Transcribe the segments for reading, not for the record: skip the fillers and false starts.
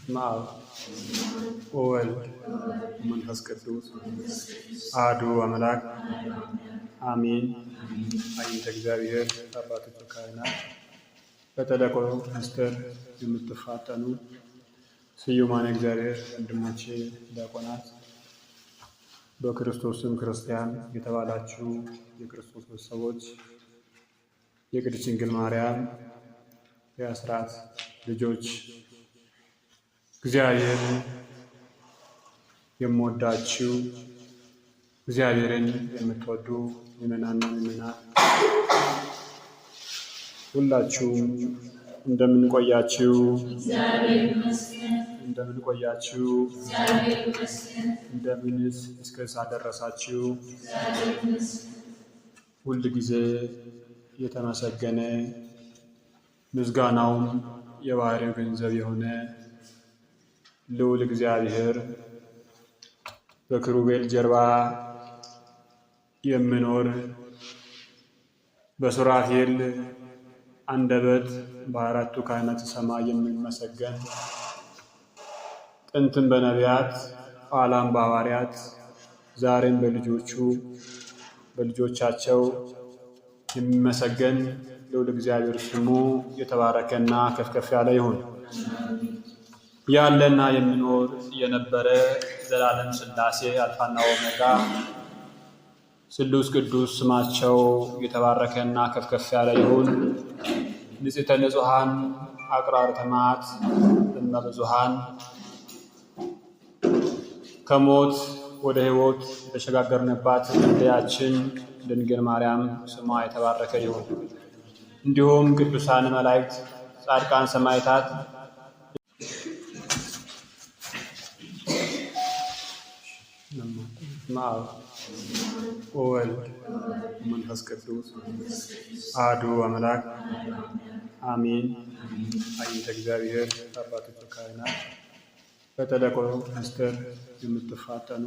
በስመ አብ ወወልድ ወመንፈስ ቅዱስ አሐዱ አምላክ አሜን። አይንተ እግዚአብሔር አባቶች ካህናት፣ በተለቆ ምስጢር የምትፋጠኑ ስዩማን እግዚአብሔር ወንድሞቼ ዲያቆናት፣ በክርስቶስም ክርስቲያን የተባላችሁ የክርስቶስ ቤተሰቦች፣ የቅድስት ድንግል ማርያም የአስራት ልጆች፣ እግዚአብሔር የምወዳችሁ፣ እግዚአብሔርን የምትወዱ ምዕመናንና ምዕመናት ሁላችሁም እንደምን ቆያችሁ? እንደምን ቆያችሁ? እንደምንስ እስከ ሳደረሳችሁ? ሁል ጊዜ የተመሰገነ፣ ምስጋናውም የባህሪው ገንዘብ የሆነ ልዑል እግዚአብሔር፣ በክሩቤል ጀርባ የሚኖር፣ በሱራፌል አንደበት በአራቱ ካህናተ ሰማይ የሚመሰገን፣ ጥንትም በነቢያት ኋላም በሐዋርያት ዛሬም በልጆቹ በልጆቻቸው የሚመሰገን ልዑል እግዚአብሔር ስሙ የተባረከና ከፍ ከፍ ያለ ይሁን። ያለና የሚኖር የነበረ ዘላለም ሥላሴ አልፋና ኦሜጋ ስሉስ ቅዱስ ስማቸው የተባረከና ከፍ ከፍ ያለ ይሁን። ንጽሕተ ንጹሐን አቅራርተ መዓት እመ ብዙኃን፣ ከሞት ወደ ሕይወት የተሸጋገርንባት ድልድያችን ድንግል ማርያም ስሟ የተባረከ ይሁን። እንዲሁም ቅዱሳን መላእክት፣ ጻድቃን፣ ሰማዕታት፣ በስመ አብ ወወልድ ወመንፈስ ቅዱስ አሐዱ አምላክ አሜን። አይንተ እግዚአብሔር አባቶች ካህናት፣ በተለቆ ምስጢር የምትፋጠኑ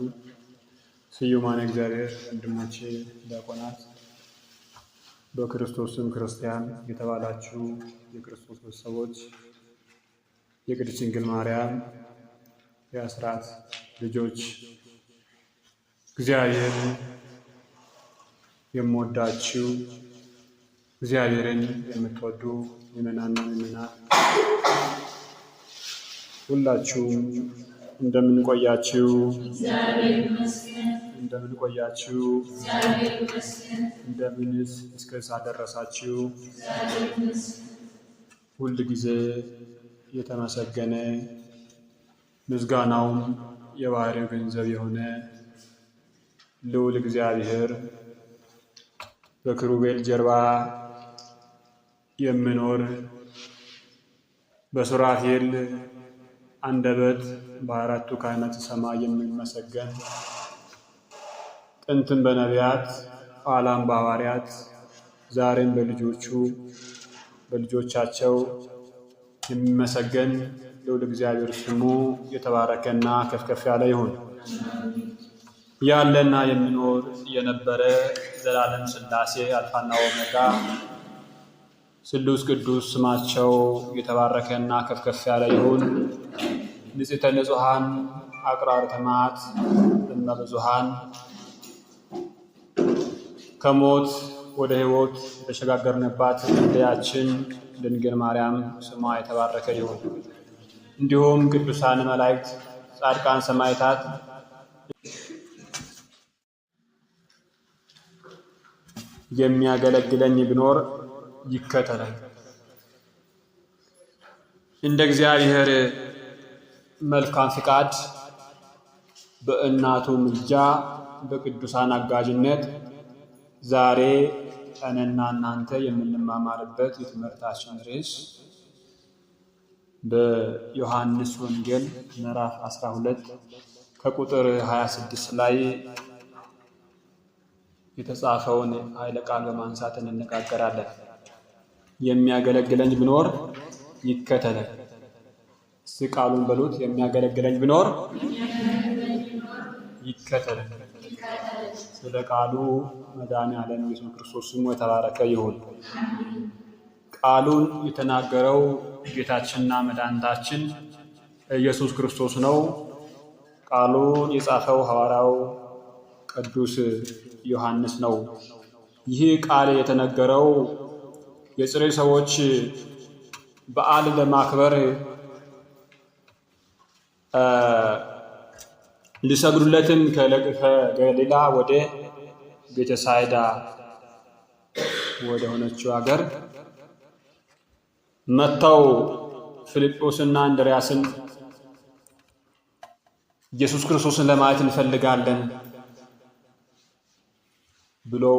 ስዩማን እግዚአብሔር ወንድሞቼ ዲያቆናት፣ በክርስቶስም ክርስቲያን የተባላችሁ የክርስቶስ ቤተሰቦች፣ የቅድስት ድንግል ማርያም የአስራት ልጆች፣ እግዚአብሔር የምወዳችሁ፣ እግዚአብሔርን የምትወዱ ምዕመናንና ምዕመናት ሁላችሁም እንደምን ቆያችሁ? እንደምን ቆያችሁ? እንደምንስ እስከ ሳደረሳችሁ? ሁል ጊዜ የተመሰገነ፣ ምስጋናውም የባህሪው ገንዘብ የሆነ ልዑል እግዚአብሔር፣ በክሩቤል ጀርባ የሚኖር፣ በሱራፌል አንደበት በአራቱ ካህናተ ሰማይ የሚመሰገን፣ ጥንትም በነቢያት ኋላም በሐዋርያት ዛሬም በልጆቹ በልጆቻቸው የሚመሰገን ልዑል እግዚአብሔር ስሙ የተባረከና ከፍ ከፍ ያለ ይሁን። ያለና የሚኖር የነበረ ዘላለም ሥላሴ አልፋና ኦሜጋ ስሉስ ቅዱስ ስማቸው የተባረከና ከፍ ከፍ ያለ ይሁን። ንጽሕተ ንጹሐን አቅራርተ መዓት እመ ብዙኃን፣ ከሞት ወደ ሕይወት የተሸጋገርንባት ድልድያችን ድንግል ማርያም ስሟ የተባረከ ይሁን። እንዲሁም ቅዱሳን መላእክት፣ ጻድቃን፣ ሰማዕታት፣ የሚያገለግለኝ ቢኖር ይከተለኝ። እንደ እግዚአብሔር መልካም ፍቃድ በእናቱ ምልጃ በቅዱሳን አጋዥነት ዛሬ እኔና እናንተ የምንማማርበት የትምህርታችን ርዕስ በዮሐንስ ወንጌል ምዕራፍ 12 ከቁጥር 26 ላይ የተጻፈውን ኃይለ ቃል በማንሳት እንነጋገራለን። የሚያገለግለኝ ቢኖር ይከተለኝ። እስቲ ቃሉን በሉት። የሚያገለግለኝ ቢኖር ይከተለኝ። ስለ ቃሉ መድኃኔዓለም ኢየሱስ ክርስቶስ ስሙ የተባረከ ይሁን። ቃሉን የተናገረው ጌታችንና መድኃኒታችን ኢየሱስ ክርስቶስ ነው። ቃሉን የጻፈው ሐዋርያው ቅዱስ ዮሐንስ ነው። ይህ ቃል የተነገረው የጽሬ ሰዎች በዓል ለማክበር ሊሰግዱለትም ከገሊላ ወደ ቤተሳይዳ ወደ ሆነችው ሀገር መጥተው ፊልጶስና እንድርያስን ኢየሱስ ክርስቶስን ለማየት እንፈልጋለን ብለው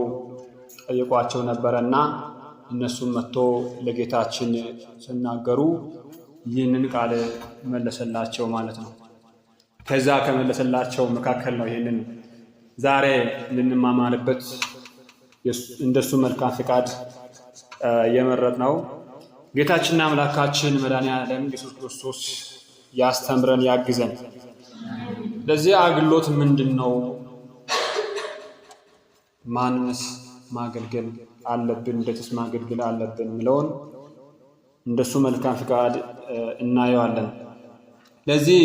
ጠይቋቸው ነበረና እነሱም መጥቶ ለጌታችን ሲናገሩ ይህንን ቃል መለሰላቸው ማለት ነው። ከዛ ከመለሰላቸው መካከል ነው ይህንን ዛሬ ልንማማርበት እንደሱ መልካም ፍቃድ የመረጥ ነው። ጌታችንና አምላካችን መድኃኔዓለም ኢየሱስ ክርስቶስ ያስተምረን ያግዘን። ለዚህ አገልግሎት ምንድን ነው? ማንስ ማገልገል አለብን? እንዴትስ ማገልገል አለብን? የሚለውን እንደሱ መልካም ፍቃድ እናየዋለን። ለዚህ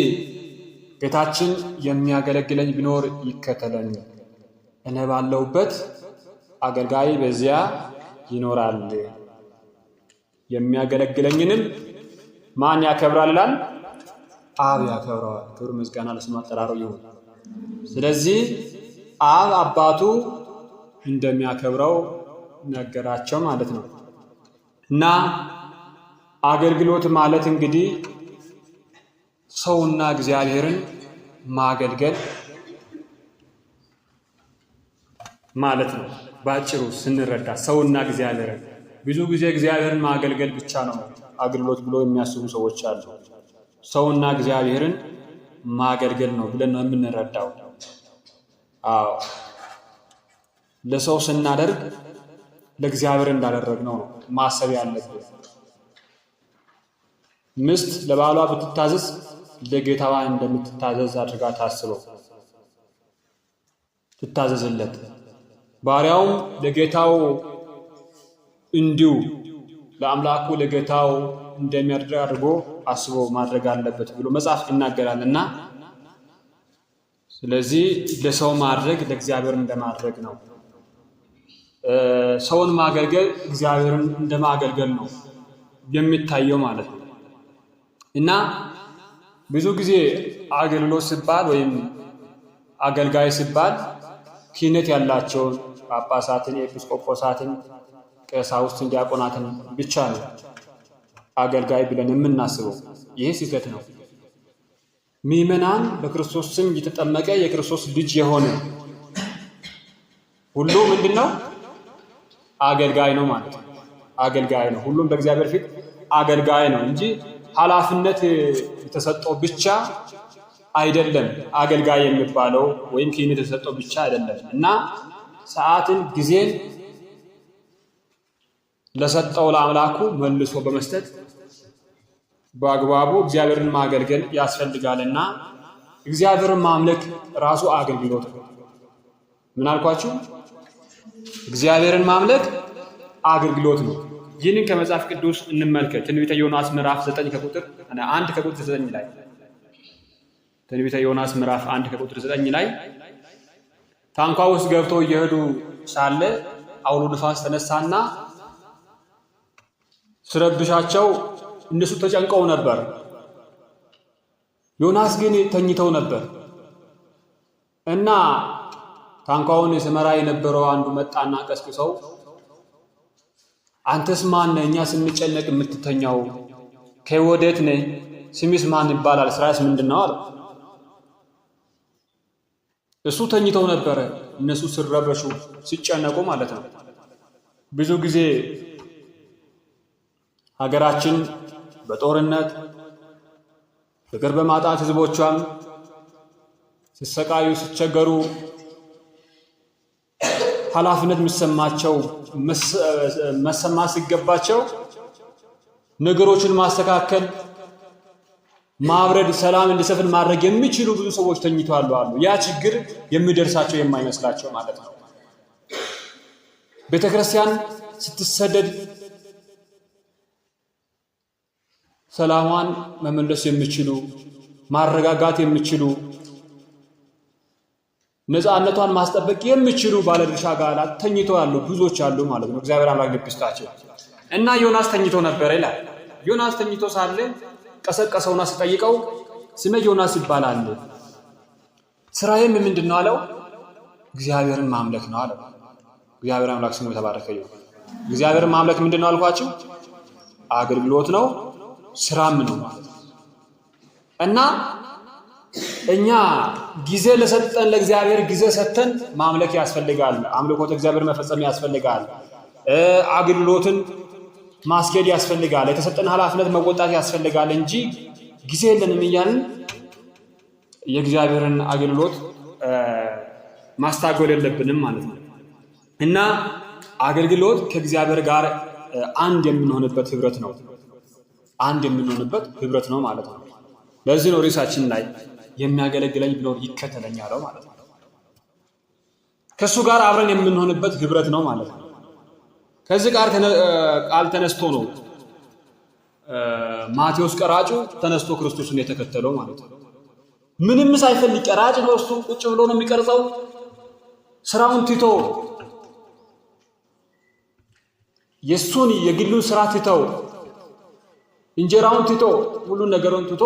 ጌታችን የሚያገለግለኝ ቢኖር ይከተለኝ፣ እኔ ባለሁበት አገልጋይ በዚያ ይኖራል፣ የሚያገለግለኝንም ማን ያከብራል ይላል? አብ ያከብረዋል። ክብር ምስጋና ለስሙ አጠራሩ ይሁን። ስለዚህ አብ አባቱ እንደሚያከብረው ነገራቸው ማለት ነው። እና አገልግሎት ማለት እንግዲህ ሰውና እግዚአብሔርን ማገልገል ማለት ነው። በአጭሩ ስንረዳ ሰውና እግዚአብሔርን ብዙ ጊዜ እግዚአብሔርን ማገልገል ብቻ ነው አገልግሎት ብሎ የሚያስቡ ሰዎች አሉ። ሰውና እግዚአብሔርን ማገልገል ነው ብለን ነው የምንረዳው። አዎ ለሰው ስናደርግ ለእግዚአብሔር እንዳደረግነው ነው ማሰብ ያለብን። ሚስት ለባሏ ብትታዘዝ ለጌታዋ እንደምትታዘዝ አድርጋ ታስበው ትታዘዝለት። ባሪያውም ለጌታው እንዲሁ ለአምላኩ ለጌታው እንደሚያደርግ አድርጎ አስቦ ማድረግ አለበት ብሎ መጽሐፍ ይናገራል እና ስለዚህ ለሰው ማድረግ ለእግዚአብሔር እንደማድረግ ነው። ሰውን ማገልገል እግዚአብሔርን እንደማገልገል ነው የሚታየው ማለት ነው። እና ብዙ ጊዜ አገልግሎት ሲባል ወይም አገልጋይ ሲባል ክህነት ያላቸውን ጳጳሳትን፣ ኤጲስቆጶሳትን፣ ቀሳውስትን፣ ዲያቆናትን ብቻ ነው አገልጋይ ብለን የምናስበው። ይህ ስህተት ነው። ምዕመናን በክርስቶስ ስም የተጠመቀ የክርስቶስ ልጅ የሆነ ሁሉ ምንድን ነው? አገልጋይ ነው ማለት ነው። አገልጋይ ነው። ሁሉም በእግዚአብሔር ፊት አገልጋይ ነው እንጂ ኃላፊነት የተሰጠው ብቻ አይደለም አገልጋይ የሚባለው ወይም ክህነት የተሰጠው ብቻ አይደለም እና ሰዓትን፣ ጊዜን ለሰጠው ለአምላኩ መልሶ በመስጠት በአግባቡ እግዚአብሔርን ማገልገል ያስፈልጋልና እግዚአብሔርን ማምለክ ራሱ አገልግሎት ነው። ምን አልኳችሁ? እግዚአብሔርን ማምለክ አገልግሎት ነው። ይህንን ከመጽሐፍ ቅዱስ እንመልከት። ትንቢተ ዮናስ ምዕራፍ 9 ከቁጥር 1 ከቁጥር 9 ላይ ትንቢተ ዮናስ ምዕራፍ 1 ከቁጥር 9 ላይ ታንኳ ውስጥ ገብተው እየሄዱ ሳለ አውሎ ንፋስ ተነሳና ስረብሻቸው እነሱ ተጨንቀው ነበር። ዮናስ ግን ተኝተው ነበር እና ታንኳውን ስመራ የነበረው አንዱ መጣና ቀስቅሰው አንተስ ማን ነህ? እኛ ስንጨነቅ የምትተኛው ከወዴት ነህ? ስሚስ ማን ይባላል? ስራስ ምንድን ነው አለው። እሱ ተኝተው ነበረ፣ እነሱ ሲረበሹ ሲጨነቁ ማለት ነው። ብዙ ጊዜ ሀገራችን በጦርነት ፍቅር በማጣት ህዝቦቿም ሲሰቃዩ ሲቸገሩ ኃላፊነት የሚሰማቸው መሰማት ሲገባቸው ነገሮችን ማስተካከል ማብረድ፣ ሰላም እንዲሰፍን ማድረግ የሚችሉ ብዙ ሰዎች ተኝተዋል አሉ። ያ ችግር የሚደርሳቸው የማይመስላቸው ማለት ነው። ቤተ ክርስቲያን ስትሰደድ ሰላሟን መመለስ የሚችሉ ማረጋጋት የሚችሉ፣ ነፃነቷን ማስጠበቅ የሚችሉ ባለድርሻ አካላት ተኝተው ያሉ ብዙዎች አሉ ማለት ነው። እግዚአብሔር አምላክ ልብ ይስጣቸው። እና ዮናስ ተኝቶ ነበረ ይላል። ዮናስ ተኝቶ ሳለ ቀሰቀሰውና ሲጠይቀው ስሜ ዮናስ ይባላል፣ ስራዬም ምንድን ነው አለው። እግዚአብሔርን ማምለክ ነው አለው። እግዚአብሔር አምላክ ስሙ የተባረከ ይሁን። እግዚአብሔርን ማምለክ ምንድን ነው አልኳችሁ? አገልግሎት ነው፣ ስራም ነው ማለት ነው። እና እኛ ጊዜ ለሰጠን ለእግዚአብሔር ጊዜ ሰጥተን ማምለክ ያስፈልጋል። አምልኮት እግዚአብሔር መፈጸም ያስፈልጋል። አገልግሎትን ማስኬድ ያስፈልጋል። የተሰጠን ኃላፊነት መወጣት ያስፈልጋል እንጂ ጊዜ የለንም እያልን የእግዚአብሔርን አገልግሎት ማስታጎል የለብንም ማለት ነው። እና አገልግሎት ከእግዚአብሔር ጋር አንድ የምንሆንበት ህብረት ነው። አንድ የምንሆንበት ህብረት ነው ማለት ነው። ለዚህ ነው ርዕሳችን ላይ የሚያገለግለኝ ቢኖር ይከተለኝ አለው ማለት ነው። ከእሱ ጋር አብረን የምንሆንበት ህብረት ነው ማለት ነው። ከዚህ ቃል ተነስቶ ነው ማቴዎስ ቀራጩ ተነስቶ ክርስቶስን የተከተለው ማለት ነው። ምንም ሳይፈልግ ቀራጭ ነው እሱ፣ ቁጭ ብሎ ነው የሚቀርጸው። ስራውን ትቶ፣ የእሱን የግሉን ስራ ትተው፣ እንጀራውን ትቶ፣ ሁሉን ነገሩን ትቶ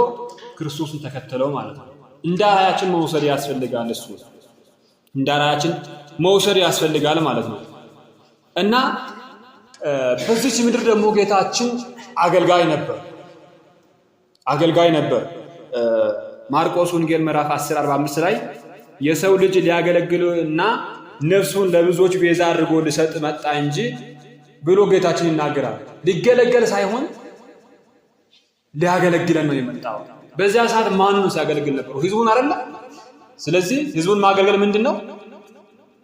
ክርስቶስን ተከተለው ማለት ነው። እንደ አርአያችን መውሰድ ያስፈልጋል። እሱ እንደ አርአያችን መውሰድ ያስፈልጋል ማለት ነው። እና በዚች ምድር ደግሞ ጌታችን አገልጋይ ነበር፣ አገልጋይ ነበር። ማርቆስ ወንጌል ምዕራፍ 10 45 ላይ የሰው ልጅ ሊያገለግልና ነፍሱን ለብዙዎች ቤዛ አድርጎ ሊሰጥ መጣ እንጂ ብሎ ጌታችን ይናገራል። ሊገለገል ሳይሆን ሊያገለግለን ነው የመጣው። በዚያ ሰዓት ማንን ሲያገለግል ነበሩ? ህዝቡን አይደለ? ስለዚህ ህዝቡን ማገልገል ምንድን ነው?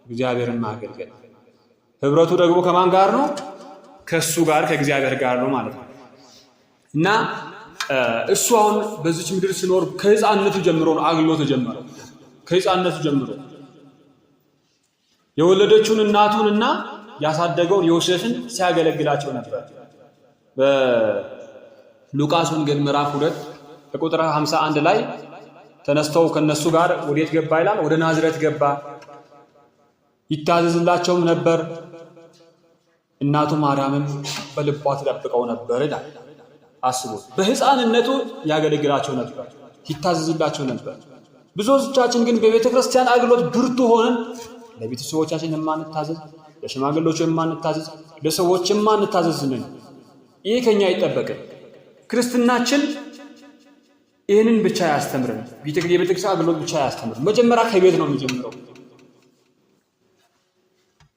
እግዚአብሔርን ማገልገል። ህብረቱ ደግሞ ከማን ጋር ነው? ከእሱ ጋር፣ ከእግዚአብሔር ጋር ነው ማለት ነው። እና እሱ አሁን በዚች ምድር ሲኖር ከህፃንነቱ ጀምሮ ነው አገልግሎት የጀመረው። ከህፃንነቱ ጀምሮ የወለደችውን እናቱን እና ያሳደገውን ዮሴፍን ሲያገለግላቸው ነበር። በሉቃስ ወንጌል ምዕራፍ 2 ከቁጥር 51 ላይ ተነስተው ከነሱ ጋር ወዴት ገባ ይላል? ወደ ናዝሬት ገባ። ይታዘዝላቸውም ነበር። እናቱ ማርያምም በልቧ ትጠብቀው ነበር ይላል። አስቡት፣ በህፃንነቱ ያገለግላቸው ነበር፣ ይታዘዝላቸው ነበር። ብዙዎቻችን ግን በቤተ ክርስቲያን አገልግሎት ብርቱ ሆነን ለቤተሰቦቻችን የማንታዘዝ፣ ለሽማግሌዎች የማንታዘዝ፣ ለሰዎች የማንታዘዝ ነን። ይህ ከኛ አይጠበቅም። ክርስትናችን ይህንን ብቻ አያስተምርም። የቤተክርስቲያን አገልግሎት ብቻ አያስተምርም። መጀመሪያ ከቤት ነው የሚጀምረው።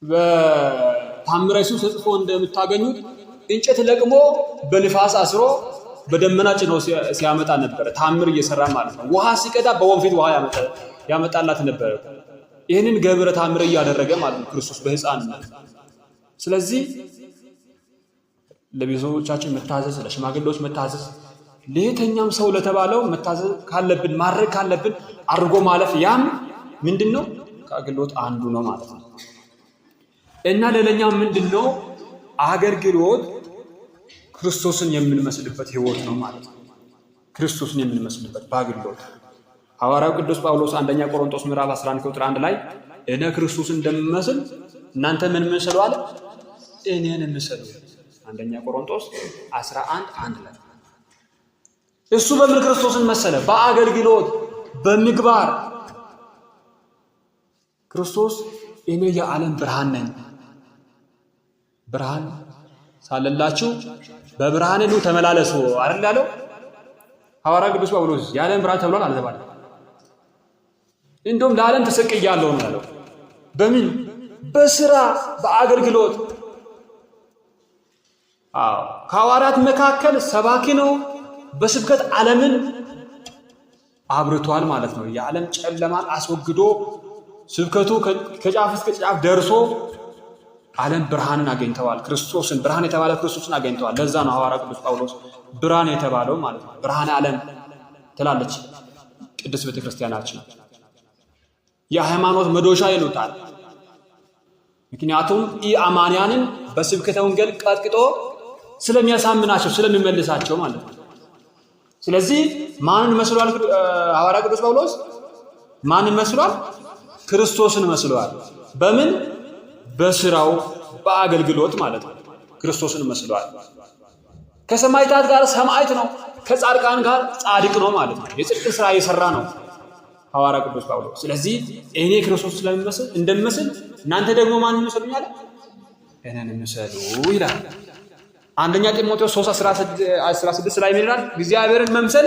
በታምረ ኢየሱስ ተጽፎ እንደምታገኙት እንጨት ለቅሞ በንፋስ አስሮ በደመና ጭኖ ሲያመጣ ነበረ። ታምር እየሰራ ማለት ነው። ውሃ ሲቀዳ በወንፊት ውሃ ያመጣላት ነበረ። ይህንን ገብረ ታምር እያደረገ ማለት ነው ክርስቶስ በሕፃንነት። ስለዚህ ለቤተሰቦቻችን መታዘዝ፣ ለሽማግሌዎች መታዘዝ፣ ለየትኛውም ሰው ለተባለው መታዘዝ ካለብን፣ ማድረግ ካለብን አድርጎ ማለፍ፣ ያም ምንድን ነው? ከአገልግሎት አንዱ ነው ማለት ነው። እና ሌላኛው ምንድን ነው? አገልግሎት ክርስቶስን የምንመስልበት ህይወት ነው ማለት ነው። ክርስቶስን የምንመስልበት በአገልግሎት። ሐዋርያው ቅዱስ ጳውሎስ አንደኛ ቆሮንቶስ ምዕራፍ 11 ቁጥር 1 ላይ እኔ ክርስቶስን እንደምመስል እናንተ ምን ምሰሉ አለ? እኔን ምሰሉ። አንደኛ ቆሮንቶስ 11 1 ላይ እሱ በምን ክርስቶስን መሰለ? በአገልግሎት፣ በምግባር። ክርስቶስ እኔ የዓለም ብርሃን ነኝ፣ ብርሃን ሳለላችሁ በብርሃን ኑ ተመላለሱ አይደል ያለው? ሐዋርያ ቅዱስ ጳውሎስ የዓለም ብርሃን ተብሏል አልተባለም? እንደውም ለዓለም ተሰቅያለሁ ነው ያለው። በምን? በስራ፣ በአገልግሎት። አዎ፣ ከሐዋርያት መካከል ሰባኪ ነው። በስብከት ዓለምን አብርቷል ማለት ነው። የዓለም ጨለማን አስወግዶ ስብከቱ ከጫፍ እስከ ጫፍ ደርሶ ዓለም ብርሃንን አገኝተዋል። ክርስቶስን፣ ብርሃን የተባለ ክርስቶስን አገኝተዋል። ለዛ ነው ሐዋርያ ቅዱስ ጳውሎስ ብርሃን የተባለው ማለት ነው። ብርሃነ ዓለም ትላለች ቅድስት ቤተክርስቲያናችን። የሃይማኖት መዶሻ ይሉታል። ምክንያቱም ኢአማንያንን በስብከተ ወንጌል ቀጥቅጦ ስለሚያሳምናቸው፣ ስለሚመልሳቸው ማለት ነው። ስለዚህ ማንን መስሏል? ሐዋርያ ቅዱስ ጳውሎስ ማንን መስሏል? ክርስቶስን መስሏል። በምን? በስራው በአገልግሎት ማለት ነው። ክርስቶስን መስሏል። ከሰማዕታት ጋር ሰማዕት ነው፣ ከጻድቃን ጋር ጻድቅ ነው ማለት ነው። የጽድቅ ስራ የሰራ ነው ሐዋርያ ቅዱስ ጳውሎስ። ስለዚህ እኔ ክርስቶስ ስለምመስል እንደምመስል እናንተ ደግሞ ማንን ምሰሉኝ አለ? እኔን ምሰሉ ይላል። አንደኛ ጢሞቴዎስ 3 16 ላይ ምን ይላል? እግዚአብሔርን መምሰል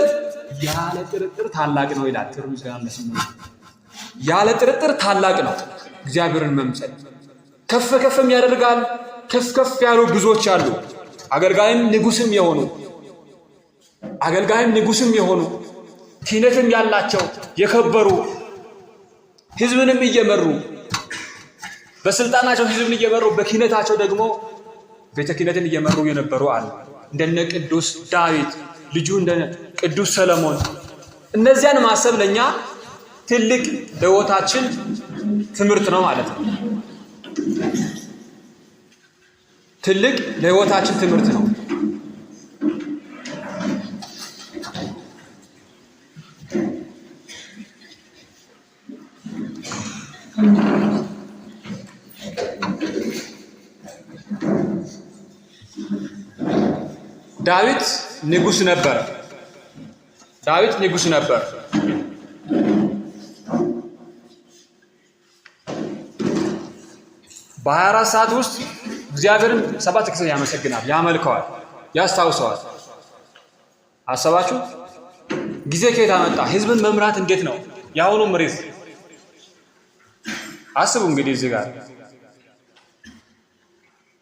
ያለ ጥርጥር ታላቅ ነው ይላል። ክብር ምስጋና ለስሙ። ያለ ጥርጥር ታላቅ ነው እግዚአብሔርን መምሰል። ከፍ ከፍም ያደርጋል። ከፍ ከፍ ያሉ ብዙዎች አሉ። አገልጋይም ንጉስም የሆኑ አገልጋይም ንጉስም የሆኑ ክህነትም ያላቸው የከበሩ ህዝብንም እየመሩ በስልጣናቸው ህዝብን እየመሩ በክህነታቸው ደግሞ ቤተ ክህነትን እየመሩ የነበሩ አሉ። እንደነ ቅዱስ ዳዊት ልጁ እንደነ ቅዱስ ሰለሞን። እነዚያን ማሰብ ለኛ ትልቅ ለሕይወታችን ትምህርት ነው ማለት ነው። ትልቅ ለሕይወታችን ትምህርት ነው። ዳዊት ንጉስ ነበር። ዳዊት ንጉስ ነበር። በ24 ሰዓት ውስጥ እግዚአብሔርን 7 ጊዜ ያመሰግናል፣ ያመልከዋል፣ ያስታውሰዋል። አሰባችሁ? ጊዜ ከየት አመጣ? ህዝብን መምራት እንዴት ነው? የአሁኑ መሬት አስቡ እንግዲህ እዚህ ጋር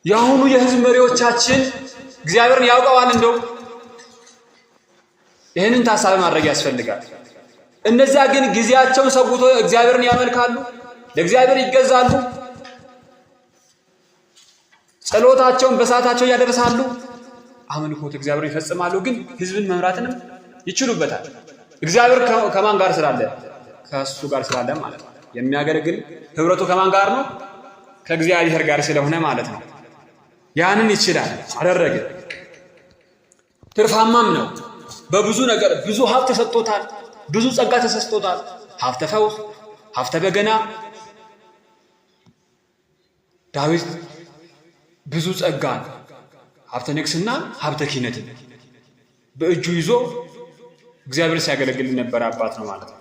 የአሁኑ የህዝብ መሪዎቻችን እግዚአብሔርን ያውቀዋል? እንደው ይህንን ታሳቢ ማድረግ ያስፈልጋል። እነዚያ ግን ጊዜያቸውን ሰውቶ እግዚአብሔርን ያመልካሉ፣ ለእግዚአብሔር ይገዛሉ፣ ጸሎታቸውን በሰዓታቸው ያደርሳሉ፣ አምልኮት እግዚአብሔርን ይፈጽማሉ። ግን ህዝብን መምራትንም ይችሉበታል። እግዚአብሔር ከማን ጋር ስላለ? ከእሱ ጋር ስላለ ማለት ነው። የሚያገለግል ህብረቱ ከማን ጋር ነው? ከእግዚአብሔር ጋር ስለሆነ ማለት ነው። ያንን ይችላል፣ አደረገ። ትርፋማም ነው። በብዙ ነገር ብዙ ሀብት ተሰጥቶታል። ብዙ ጸጋ ተሰጥቶታል። ሀብተ ፈውስ፣ ሀብተ በገና። ዳዊት ብዙ ጸጋን ሀብተ ንግስና፣ ሀብተ ክህነትን በእጁ ይዞ እግዚአብሔር ሲያገለግል የነበረ አባት ነው ማለት ነው።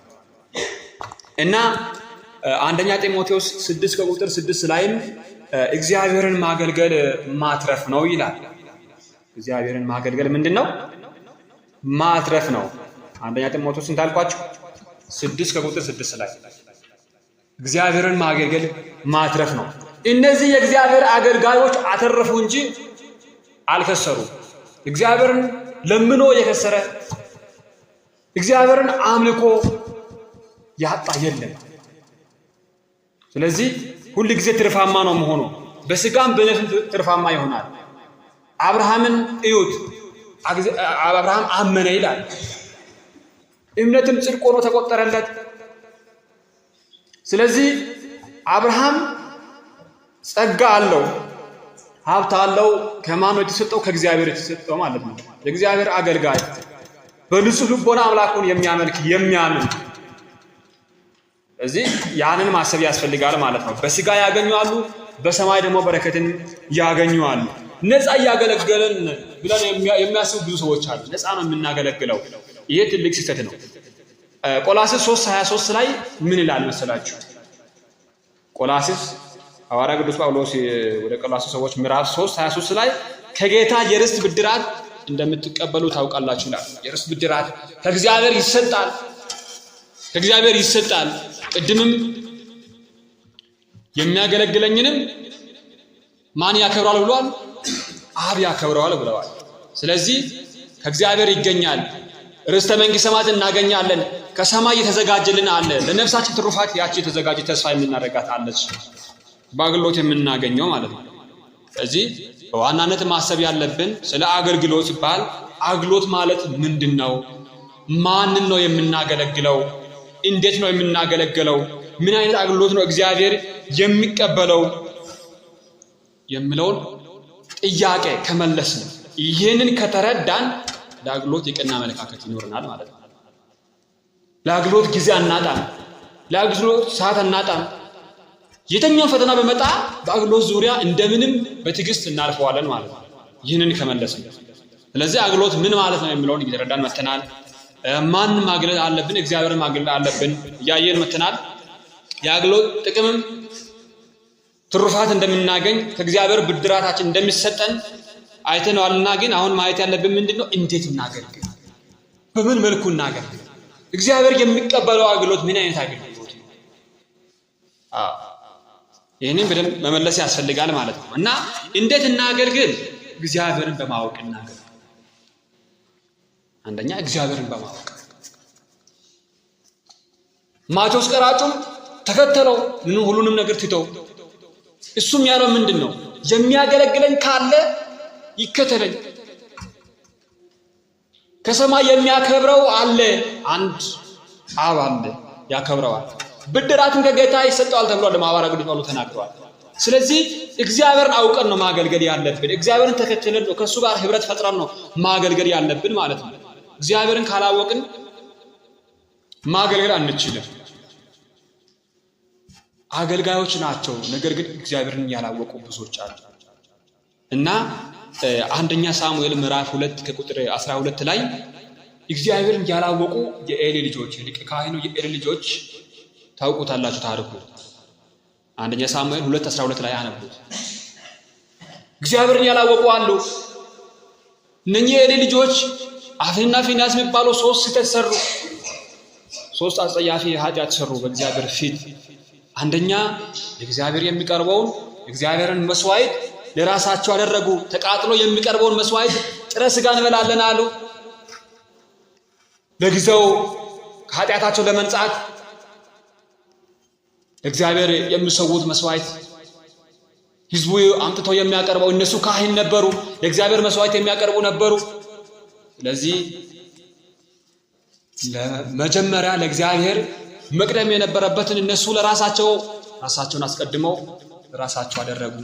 እና አንደኛ ጢሞቴዎስ 6 ከቁጥር 6 ላይም እግዚአብሔርን ማገልገል ማትረፍ ነው ይላል። እግዚአብሔርን ማገልገል ምንድን ነው? ማትረፍ ነው። አንደኛ ጢሞቴዎስ እንዳልኳችሁ 6 ከቁጥር 6 ላይ እግዚአብሔርን ማገልገል ማትረፍ ነው። እነዚህ የእግዚአብሔር አገልጋዮች አተረፉ እንጂ አልከሰሩ። እግዚአብሔርን ለምኖ የከሰረ እግዚአብሔርን አምልኮ ያጣ የለም። ስለዚህ ሁል ጊዜ ትርፋማ ነው መሆኑ፣ በስጋም በነፍስም ትርፋማ ይሆናል። አብርሃምን እዩት። አብርሃም አመነ ይላል፣ እምነትም ጽድቅ ሆኖ ተቆጠረለት። ስለዚህ አብርሃም ጸጋ አለው፣ ሀብት አለው። ከማን ነው የተሰጠው? ከእግዚአብሔር የተሰጠው ማለት ነው። የእግዚአብሔር አገልጋይ በንጹህ ልቦና አምላኩን የሚያመልክ የሚያምን። እዚህ ያንን ማሰብ ያስፈልጋል ማለት ነው። በስጋ ያገኙአሉ፣ በሰማይ ደግሞ በረከትን ያገኙአሉ። ነፃ እያገለገለን ብለን የሚያስቡ ብዙ ሰዎች አሉ። ነፃ ነው የምናገለግለው። ይሄ ትልቅ ስህተት ነው። ቆላስይስ 3:23 ላይ ምን ይላል መሰላችሁ? ቆላስይስ ሐዋርያ ቅዱስ ጳውሎስ ወደ ቆላስይስ ሰዎች ምዕራፍ 3:23 ላይ ከጌታ የርስት ብድራት እንደምትቀበሉ ታውቃላችሁ ይላል። የርስት ብድራት ከእግዚአብሔር ይሰጣል፣ ከእግዚአብሔር ይሰጣል። ቅድምም የሚያገለግለኝንም ማን ያከብረዋል ብሏል? አብ ያከብረዋል ብለዋል። ስለዚህ ከእግዚአብሔር ይገኛል። ርስተ መንግሥተ ሰማያት እናገኛለን። ከሰማይ የተዘጋጀልን አለ። ለነፍሳችን ትሩፋት ያቺ የተዘጋጀ ተስፋ የምናደርጋት አለች፣ በአገልግሎት የምናገኘው ማለት ነው። ስለዚህ በዋናነት ማሰብ ያለብን ስለ አገልግሎት ሲባል አገልግሎት ማለት ምንድን ነው? ማንን ነው የምናገለግለው? እንዴት ነው የምናገለግለው? ምን አይነት አገልግሎት ነው እግዚአብሔር የሚቀበለው የሚለውን ጥያቄ ከመለስን፣ ይህንን ከተረዳን ለአገልግሎት የቀና አመለካከት ይኖረናል ማለት ነው። ለአገልግሎት ጊዜ አናጣም። ለአገልግሎት ሰዓት አናጣም። የትኛው ፈተና በመጣ በአገልግሎት ዙሪያ እንደምንም በትዕግስት እናልፈዋለን ማለት ነው። ይህንን ከመለስን፣ ስለዚህ አገልግሎት ምን ማለት ነው የሚለውን እየተረዳን መተናል። ማን ማገልገል አለብን? እግዚአብሔርን ማገልገል አለብን እያየን መተናል። የአገልግሎት ጥቅምም ትሩፋት እንደምናገኝ፣ ከእግዚአብሔር ብድራታችን እንደሚሰጠን አይተነዋልና፣ ግን አሁን ማየት ያለብን ምንድን ነው? እንዴት እናገልግል? በምን መልኩ እናገልግል? እግዚአብሔር የሚቀበለው አገልግሎት ምን አይነት አገልግሎት ነው? አዎ፣ ይህንን በደንብ መመለስ ያስፈልጋል ማለት ነው። እና እንዴት እናገልግል? እግዚአብሔርን በማወቅ እናገልግል። አንደኛ እግዚአብሔርን በማወቅ። ማቴዎስ ቀራጩም ተከተለው ሁሉንም ነገር ትተው። እሱም ያለው ምንድን ነው? የሚያገለግለኝ ካለ ይከተለኝ። ከሰማይ የሚያከብረው አለ፣ አንድ አብ አለ፣ ያከብረዋል። ብድራትን ከጌታ ይሰጠዋል ተብሏል። ሐዋርያው ቅዱስ ጳውሎስ ተናግረዋል። ስለዚህ እግዚአብሔርን አውቀን ነው ማገልገል ያለብን። እግዚአብሔርን ተከትለን ነው፣ ከእሱ ጋር ህብረት ፈጥረን ነው ማገልገል ያለብን ማለት ነው። እግዚአብሔርን ካላወቅን ማገልገል አንችልም። አገልጋዮች ናቸው፣ ነገር ግን እግዚአብሔርን ያላወቁ ብዙዎች አሉ። እና አንደኛ ሳሙኤል ምዕራፍ 2 ከቁጥር 12 ላይ እግዚአብሔርን ያላወቁ የኤሊ ልጆች፣ ሊቀ ካህኑ የኤሊ ልጆች፣ ታውቁታላችሁ ታሪኩ። አንደኛ ሳሙኤል 2:12 ላይ አነቡት። እግዚአብሔርን ያላወቁ አሉ። እነኚህ የኤሊ ልጆች አፍኒና ፊንሐስ የሚባሉ ሶስት ስህተት ሰሩ። ሶስት አጸያፊ ኃጢአት ሰሩ በእግዚአብሔር ፊት። አንደኛ ለእግዚአብሔር የሚቀርበውን እግዚአብሔርን መስዋዕት ለራሳቸው አደረጉ። ተቃጥሎ የሚቀርበውን መስዋዕት ጥሬ ስጋ እንበላለን አሉ። ለጊዜው ከኃጢአታቸው ለመንጻት ለእግዚአብሔር የሚሰዉት መስዋዕት፣ ህዝቡ አምጥተው የሚያቀርበው፣ እነሱ ካህን ነበሩ፣ ለእግዚአብሔር መስዋዕት የሚያቀርቡ ነበሩ። ስለዚህ ለመጀመሪያ ለእግዚአብሔር መቅደም የነበረበትን እነሱ ለራሳቸው፣ ራሳቸውን አስቀድመው ራሳቸው አደረጉ።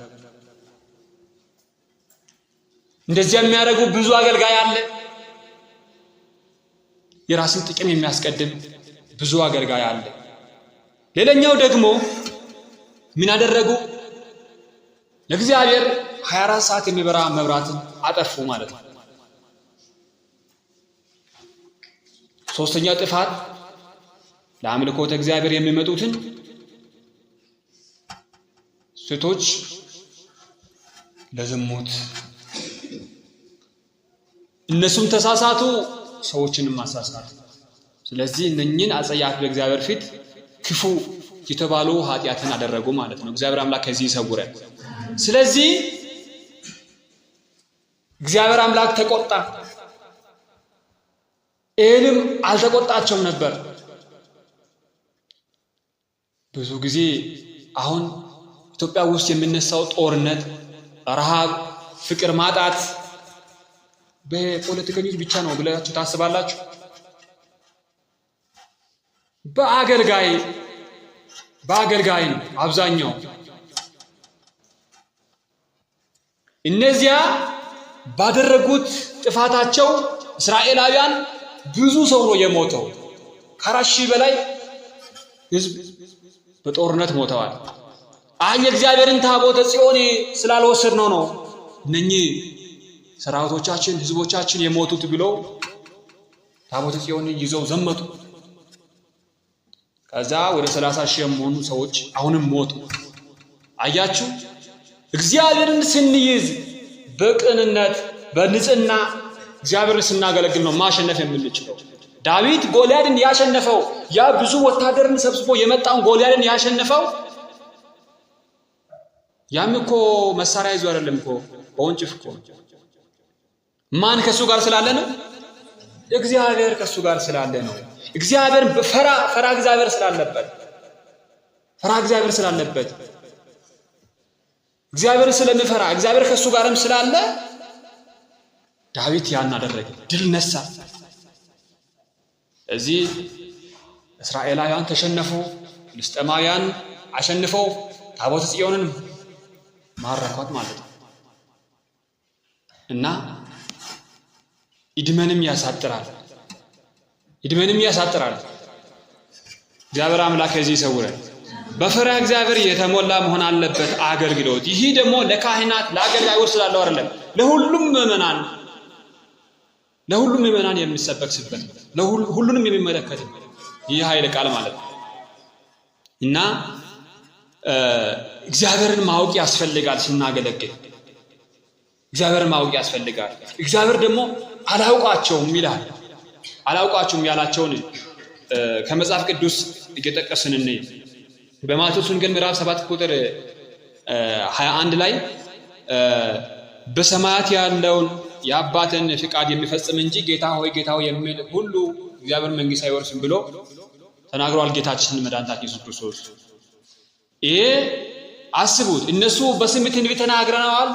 እንደዚያ የሚያደርጉ ብዙ አገልጋይ አለ። የራስን ጥቅም የሚያስቀድም ብዙ አገልጋይ አለ። ሌላኛው ደግሞ ምን አደረጉ? ለእግዚአብሔር 24 ሰዓት የሚበራ መብራትን አጠፉ ማለት ነው። ሶስተኛው ጥፋት ለአምልኮተ እግዚአብሔር የሚመጡትን ሴቶች ለዝሙት፣ እነሱም ተሳሳቱ፣ ሰዎችንም አሳሳቱ። ስለዚህ እነኝን አጸያፊ፣ በእግዚአብሔር ፊት ክፉ የተባሉ ኃጢአትን አደረጉ ማለት ነው። እግዚአብሔር አምላክ ከዚህ ይሰውረን። ስለዚህ እግዚአብሔር አምላክ ተቆጣ። ኤሊም አልተቆጣቸውም ነበር። ብዙ ጊዜ አሁን ኢትዮጵያ ውስጥ የሚነሳው ጦርነት፣ ረሃብ፣ ፍቅር ማጣት በፖለቲከኞች ብቻ ነው ብላችሁ ታስባላችሁ? በአገልጋይ ነው አብዛኛው። እነዚያ ባደረጉት ጥፋታቸው እስራኤላውያን ብዙ ሰው ነው የሞተው። ከ4,000 በላይ ህዝብ በጦርነት ሞተዋል። አይ፣ የእግዚአብሔርን ታቦተ ጽዮን ስላልወሰድነው ነው እነኚህ ሰራዊቶቻችን፣ ህዝቦቻችን የሞቱት ብለው ታቦተ ጽዮንን ይዘው ዘመቱ። ከዛ ወደ 30,000 የሚሆኑ ሰዎች አሁንም ሞቱ። አያችሁ፣ እግዚአብሔርን ስንይዝ፣ በቅንነት በንጽህና እግዚአብሔርን ስናገለግል ነው ማሸነፍ የምንችለው። ዳዊት ጎልያድን ያሸነፈው፣ ያ ብዙ ወታደርን ሰብስቦ የመጣውን ጎልያድን ያሸነፈው፣ ያም እኮ መሳሪያ ይዞ አይደለም እኮ፣ በወንጭፍ እኮ። ማን ከሱ ጋር ስላለ ነው? እግዚአብሔር ከሱ ጋር ስላለ ነው። እግዚአብሔር ፈራ ፈራ እግዚአብሔር ስላለበት፣ ፈራ እግዚአብሔር ስላለበት፣ እግዚአብሔር ስለሚፈራ፣ እግዚአብሔር ከሱ ጋርም ስላለ ዳዊት ያን አደረገ፣ ድል ነሳ። እዚህ እስራኤላውያን ተሸነፉ፣ ፍልስጤማውያን አሸንፈው ታቦተ ጽዮንን ማረኳት ማለት ነው። እና እድሜንም ያሳጥራል። እድሜንም ያሳጥራል። እግዚአብሔር አምላክ ከዚህ ይሰውረን። በፈሪሃ እግዚአብሔር የተሞላ መሆን አለበት አገልግሎት። ይህ ደግሞ ለካህናት ለአገልጋዮች ስላለው አይደለም፣ ለሁሉም ምዕመናን ለሁሉም ምዕመናን የሚሰበክ ስብከት ነው። ሁሉንም የሚመለከት ነው ይህ ኃይለ ቃል ማለት ነው። እና እግዚአብሔርን ማወቅ ያስፈልጋል። ስናገለግል እግዚአብሔርን ማወቅ ያስፈልጋል። እግዚአብሔር ደግሞ አላውቃቸውም ይላል። አላውቃቸውም ያላቸውን ከመጽሐፍ ቅዱስ እየጠቀስን እንይ። በማቴዎስ ወንጌል ምዕራፍ 7 ቁጥር 21 ላይ በሰማያት ያለውን የአባትን ፍቃድ የሚፈጽም እንጂ ጌታ ሆይ ጌታ ሆይ የሚል ሁሉ እግዚአብሔር መንግሥት አይወርስም ብሎ ተናግሯል ጌታችን መድኃኒታችን ኢየሱስ ክርስቶስ። ይሄ አስቡት፣ እነሱ በስም ትንቢት ተናግረነዋል፣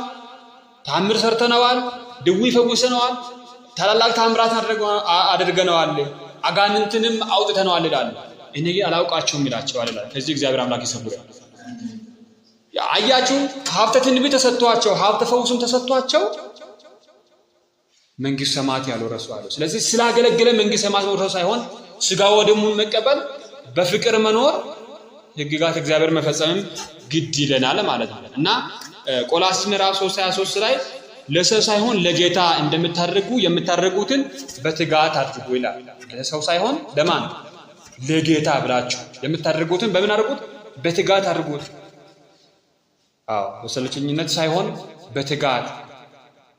ታምር ሰርተነዋል፣ ድዊ ፈውሰነዋል፣ ታላላቅ ታምራት አድርገነዋል፣ አጋንንትንም አውጥተነዋል ይላሉ። እኔ ግን አላውቃቸውም ይላቸዋል ይላል። ከዚህ እግዚአብሔር አምላክ ይሰውረን። አያችሁ፣ ሀብተ ትንቢት ተሰጥቷቸው ሀብተ ፈውስም ተሰጥቷቸው መንግሥተ ሰማያት ያልወረሱ አሉ። ስለዚህ ስላገለገለ መንግሥተ ሰማያት መውረስ ሳይሆን ስጋ ወደሙን መቀበል፣ በፍቅር መኖር፣ ሕግጋት እግዚአብሔር መፈጸምም ግድ ይለናል ማለት ነው። እና ቆላስይስ ምዕራፍ 3:23 ላይ ለሰው ሳይሆን ለጌታ እንደምታደርጉ የምታደርጉትን በትጋት አድርጉ ይላል። ለሰው ሳይሆን ለማን? ለጌታ ብላችሁ የምታደርጉትን በምን አድርጉት? በትጋት አድርጉት። አዎ፣ በሰለቸኝነት ሳይሆን በትጋት፣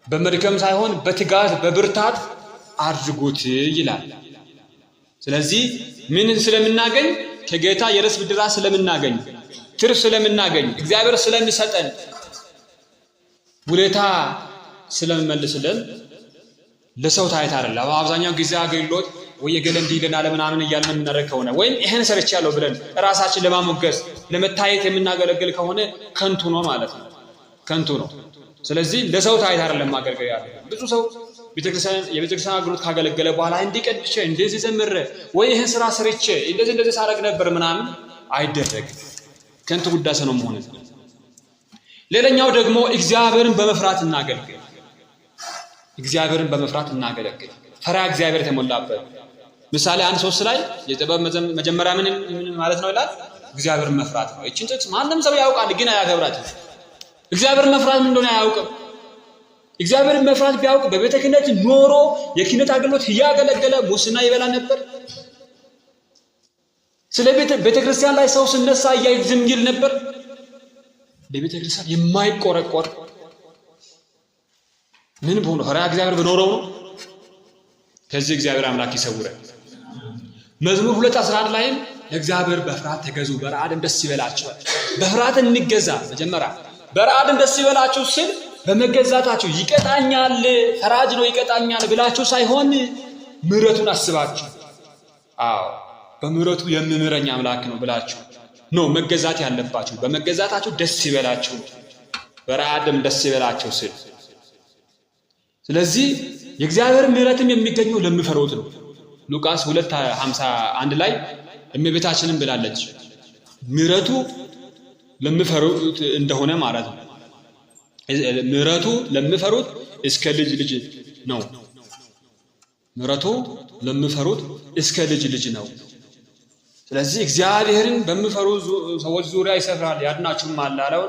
በመድከም ሳይሆን በትጋት በብርታት አድርጉት ይላል። ስለዚህ ምን ስለምናገኝ? ከጌታ የርስት ብድራት ስለምናገኝ፣ ትርፍ ስለምናገኝ፣ እግዚአብሔር ስለሚሰጠን፣ ውለታ ስለሚመልስልን ለሰው ታይታ አይደለም። አብዛኛው ጊዜ አገልግሎት ወይ የገለ እንዲህ ይለናል ምናምን እያልን የምናደርግ ከሆነ ወይም ይሄን ሰርቻለሁ ብለን ራሳችን ለማሞገስ ለመታየት የምናገለግል ከሆነ ከንቱ ነው ማለት ነው። ከንቱ ነው። ስለዚህ ለሰው ታይታ አይደለም ማገልገል ያለ። ብዙ ሰው የቤተክርስቲያን አገልግሎት ካገለገለ በኋላ እንዲህ ቀድሼ፣ እንደዚህ ዘምሬ፣ ወይ ይሄን ስራ ሰርቼ፣ እንደዚህ እንደዚህ ሳደርግ ነበር ምናምን አይደረግም። ከንቱ ውዳሴ ነው መሆን። ሌላኛው ደግሞ እግዚአብሔርን በመፍራት እናገልግል። እግዚአብሔርን በመፍራት እናገለግል። ፈሪሃ እግዚአብሔር የተሞላበት ምሳሌ 1:3 ላይ የጥበብ መጀመሪያ ምን ማለት ነው ይላል? እግዚአብሔርን መፍራት ነው። እቺን ጥቅስ ማንም ሰው ያውቃል፣ ግን አያከብራትም። እግዚአብሔርን መፍራት ምን እንደሆነ አያውቅም። እግዚአብሔርን መፍራት ቢያውቅ በቤተ ክህነት ኖሮ የክህነት አገልግሎት እያገለገለ ሙስና ይበላ ነበር? ስለ ቤተ ክርስቲያን ላይ ሰው ሲነሳ እያየ ዝም ይል ነበር? ለቤተ ክርስቲያን የማይቆረቆር ምን በሆነ ፈሪሃ እግዚአብሔር በኖረው ነው። ከዚህ እግዚአብሔር አምላክ ይሰውረን። መዝሙር 2:11 ላይም ለእግዚአብሔር በፍርሃት ተገዙ፣ በረዓድም ደስ ይበላችሁ። በፍርሃት እንገዛ። መጀመሪያ በረዓድም ደስ ይበላችሁ ስል በመገዛታችሁ ይቀጣኛል፣ ፈራጅ ነው ይቀጣኛል ብላችሁ ሳይሆን ምሕረቱን አስባችሁ፣ አዎ በምሕረቱ የሚምረኝ አምላክ ነው ብላችሁ ነው መገዛት ያለባችሁ። በመገዛታችሁ ደስ ይበላችሁ፣ በረዓድም ደስ ይበላችሁ ስል። ስለዚህ የእግዚአብሔር ምሕረትም የሚገኘው ለሚፈሩት ነው። ሉቃስ 2:51 ላይ እመቤታችንም ብላለች ምሕረቱ ለሚፈሩት እንደሆነ ማለት ነው። ምሕረቱ ለሚፈሩት እስከ ልጅ ልጅ ነው። ምሕረቱ ለሚፈሩት እስከ ልጅ ልጅ ነው። ስለዚህ እግዚአብሔርን በሚፈሩ ሰዎች ዙሪያ ይሰፍራል ያድናችሁማል ያለው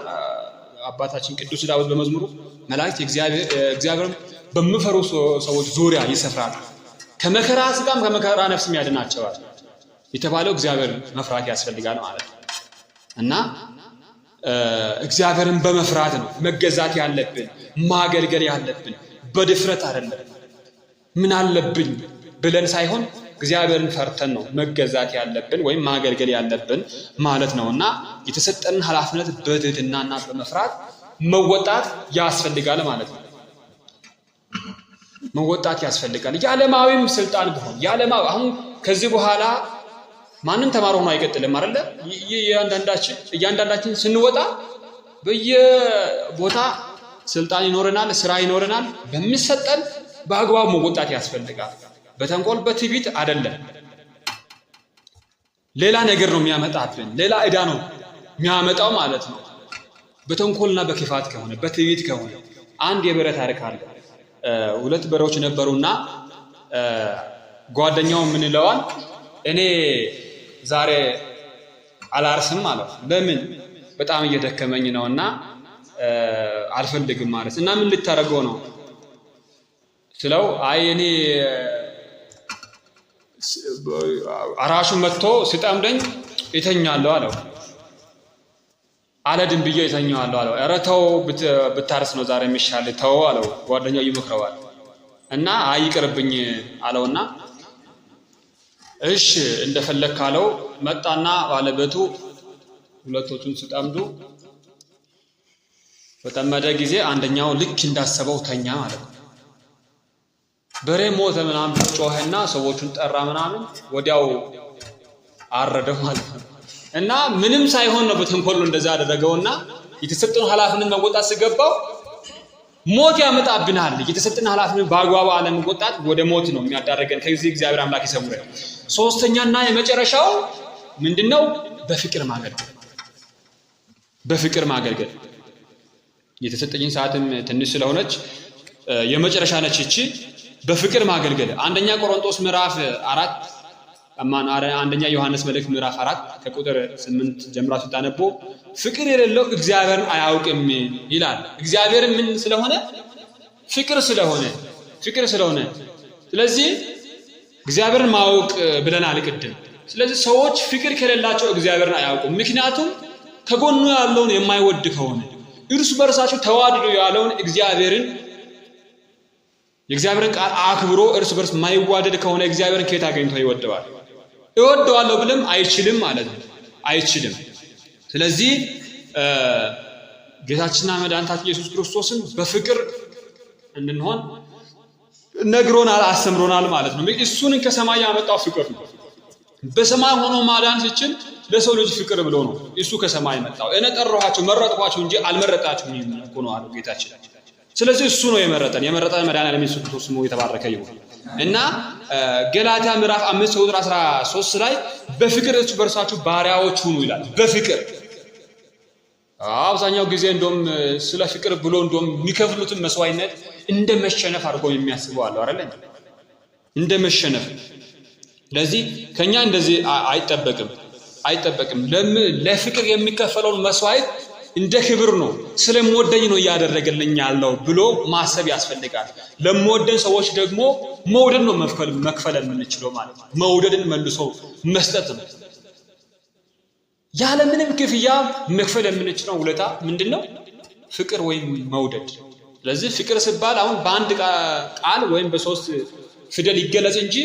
አባታችን ቅዱስ ዳዊት በመዝሙሩ መላእክት እግዚአብሔርን በሚፈሩ ሰዎች ዙሪያ ይሰፍራል፣ ከመከራ ስጋም ከመከራ ነፍስም ያድናቸዋል የተባለው እግዚአብሔርን መፍራት ያስፈልጋል ማለት ነው። እና እግዚአብሔርን በመፍራት ነው መገዛት ያለብን፣ ማገልገል ያለብን፣ በድፍረት አይደለም። ምን አለብኝ ብለን ሳይሆን እግዚአብሔርን ፈርተን ነው መገዛት ያለብን ወይም ማገልገል ያለብን ማለት ነው። እና የተሰጠንን ኃላፊነት በትህትናና በመፍራት መወጣት ያስፈልጋል ማለት ነው። መወጣት ያስፈልጋል። የዓለማዊም ስልጣን ቢሆን የዓለማዊ አሁን ከዚህ በኋላ ማንም ተማሪ ሆኖ አይቀጥልም አይደለ? እያንዳንዳችን ስንወጣ በየቦታ ስልጣን ይኖረናል፣ ስራ ይኖረናል። በሚሰጠን በአግባቡ መወጣት ያስፈልጋል። በተንኮል በትዕቢት አይደለም። ሌላ ነገር ነው የሚያመጣብን፣ ሌላ ዕዳ ነው የሚያመጣው ማለት ነው። በተንኮልና በክፋት ከሆነ በትዕቢት ከሆነ አንድ የበሬ ታሪክ አለ። ሁለት በሬዎች ነበሩና ጓደኛው ምን ይለዋል? እኔ ዛሬ አላርስም አለው። ለምን? በጣም እየደከመኝ ነውና አልፈልግም ማለት እና ምን ልታደርገው ነው ስለው፣ አይ እኔ አራሹ መጥቶ ሲጠምደኝ እተኛለሁ አለው። አለድን ብዬ እተኛዋለሁ አለው። ኧረ ተው ብታርስ ነው ዛሬ የሚሻል ተው አለው። ጓደኛው ይመክረዋል እና አይ ይቅርብኝ አለውና እሺ እንደፈለግ ካለው መጣና ባለቤቱ ሁለቶቹን ሲጠምዱ በጠመደ ጊዜ አንደኛው ልክ እንዳሰበው ተኛ ማለት ነው። በሬ ሞተ ምናምን ጮኸና ሰዎቹን ጠራ ምናምን ወዲያው አረደው ማለት ነው። እና ምንም ሳይሆን ነው በተንኮሉ እንደዛ አደረገውና የተሰጠውን ኃላፊነት መወጣት ሲገባው ሞት ያመጣብናል። የተሰጠን ኃላፊነት በአግባቡ አለመወጣት ወደ ሞት ነው የሚያዳርገን። ከዚህ እግዚአብሔር አምላክ ይሰውረን። ሶስተኛና የመጨረሻው ምንድነው? በፍቅር ማገልገል። በፍቅር ማገልገል። የተሰጠኝን ሰዓትም ትንሽ ስለሆነች የመጨረሻ ነች እቺ። በፍቅር ማገልገል አንደኛ ቆሮንቶስ ምዕራፍ 4 አንደኛ ዮሐንስ መልእክት ምዕራፍ 4 ከቁጥር 8 ጀምራችሁ ስታነቡ ፍቅር የሌለው እግዚአብሔርን አያውቅም ይላል። እግዚአብሔርን ምን ስለሆነ? ፍቅር ስለሆነ፣ ፍቅር ስለሆነ። ስለዚህ እግዚአብሔርን ማወቅ ብለናል ቅድም። ስለዚህ ሰዎች ፍቅር ከሌላቸው እግዚአብሔርን አያውቁም። ምክንያቱም ከጎኑ ያለውን የማይወድ ከሆነ እርስ በርሳቸው ተዋደዱ ያለውን እግዚአብሔርን የእግዚአብሔርን ቃል አክብሮ እርስ በርስ የማይዋደድ ከሆነ እግዚአብሔርን ከየት አገኝቶ ይወደዋል? እወደዋለሁ ብለም አይችልም ማለት ነው፣ አይችልም። ስለዚህ ጌታችንና መድኃኒታችን ኢየሱስ ክርስቶስን በፍቅር እንድንሆን ነግሮናል፣ አስተምሮናል ማለት ነው። እሱን ከሰማይ ያመጣው ፍቅር ነው። በሰማይ ሆኖ ማዳን ሲችል ለሰው ልጅ ፍቅር ብሎ ነው እሱ ከሰማይ መጣው። እኔ ጠራኋቸው መረጥኳቸው እንጂ አልመረጣችሁም እኮ ነው አለው ጌታችን። ስለዚህ እሱ ነው የመረጠን። የመረጠን መድኃኒዓለም ኢየሱስ ክርስቶስ ስሙ የተባረከ ይሁን። እና ገላትያ ምዕራፍ 5 ቁጥር 13 ላይ በፍቅር እርስ በርሳችሁ ባሪያዎች ሁኑ ይላል። በፍቅር አብዛኛው ጊዜ እንደውም ስለ ፍቅር ብሎ እንደውም የሚከፍሉትን መስዋዕትነት እንደ መሸነፍ አድርጎ የሚያስበው አለ አይደል? እንደ መሸነፍ። ስለዚህ ከኛ እንደዚህ አይጠበቅም፣ አይጠበቅም። ለፍቅር የሚከፈለውን መስዋዕት እንደ ክብር ነው፣ ስለምወደኝ ነው እያደረገልኝ ያለው ብሎ ማሰብ ያስፈልጋል። ለምወደን ሰዎች ደግሞ መውደድ ነው መክፈል የምንችለው ማለት ነው። መውደድን መልሶ መስጠት ነው። ያለምንም ክፍያ መክፈል የምንችለው ውለታ ምንድነው? ፍቅር ወይም መውደድ። ስለዚህ ፍቅር ሲባል አሁን በአንድ ቃል ወይም በሶስት ፊደል ይገለጽ እንጂ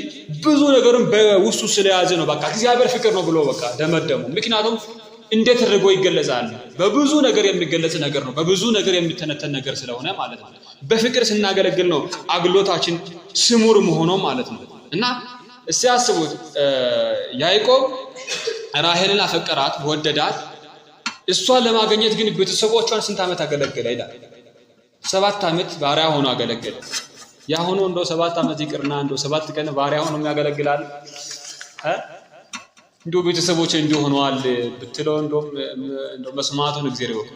ብዙ ነገርን በውስጡ ስለያዘ ነው። በቃ እግዚአብሔር ፍቅር ነው ብሎ በቃ ደመደሙ። ምክንያቱም እንዴት አድርጎ ይገለጻል? በብዙ ነገር የሚገለጽ ነገር ነው። በብዙ ነገር የሚተነተን ነገር ስለሆነ ማለት ነው። በፍቅር ስናገለግል ነው አገልግሎታችን ስሙር መሆኑ ማለት ነው። እና እስቲ አስቡት፣ ያዕቆብ ራሔልን አፈቀራት፣ ወደዳት። እሷን ለማግኘት ግን ቤተሰቦቿን ስንት ዓመት አገለገለ ይላል? 7 ዓመት ባሪያ ሆኖ አገለገለ። ያ ሆኖ እንደው 7 ዓመት ይቅርና እንደው 7 ቀን ባሪያ ሆኖ የሚያገለግላል እንደው ቤተሰቦቼ እንዲሁ ሆነዋል ብትለው እንደው መስማቱን እግዚአብሔር ይወቅ